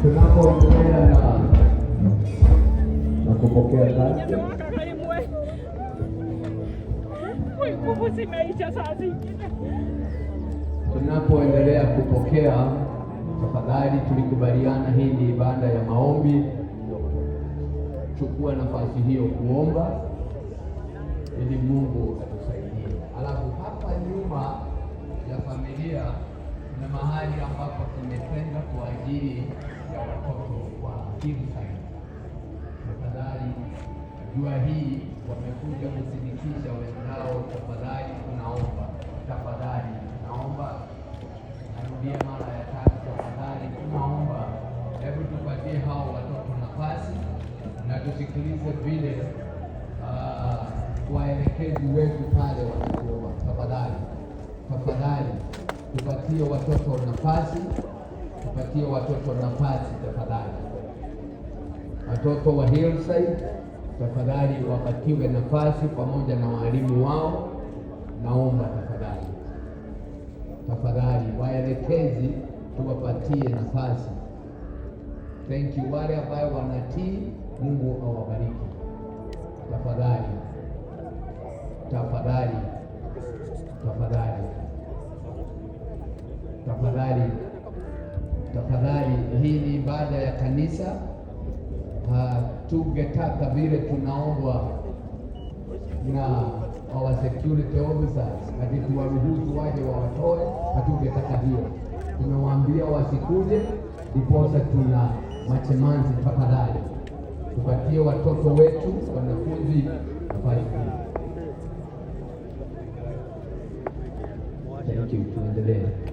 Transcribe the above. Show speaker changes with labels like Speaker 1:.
Speaker 1: Tunapoendelea na kupokea kazi tunapoendelea kupokea, tafadhali, tulikubaliana hii ni ibada ya maombi. Chukua nafasi hiyo kuomba ili Mungu atusaidie. Alafu hapa nyuma ya familia na mahali ambapo tumetenga kwa ajili ya watoto wa Hillside. Tafadhali, jua hii wamekuja kusindikiza wenzao. Tafadhali tunaomba, tafadhali tunaomba, narudia mara ya tatu, tafadhali tunaomba, hebu tupatie hao watoto nafasi na tusikilize vile waelekeze. Waelekezi wetu pale wanatuomba, tafadhali, tafadhali tupatie watoto nafasi, tupatie watoto nafasi tafadhali. Watoto wa Hillside tafadhali wapatiwe nafasi pamoja na walimu wao. Naomba tafadhali, tafadhali waelekezi tuwapatie nafasi. Thank you. Wale ambayo wanatii, Mungu awabariki. Tafadhali, tafadhali, tafadhali, tafadhali, tafadhali. Hii ni ibada ya kanisa. Tungetaka vile tunaombwa na our security officers ati tuwaruhusu waje wawatoe, hatungetaka hiyo. Tumewaambia wasikuje, ndiposa tuna mashemasi. Tafadhali tupatie watoto wetu wanafunzi nafasi hii. Thank you. Tuendelee.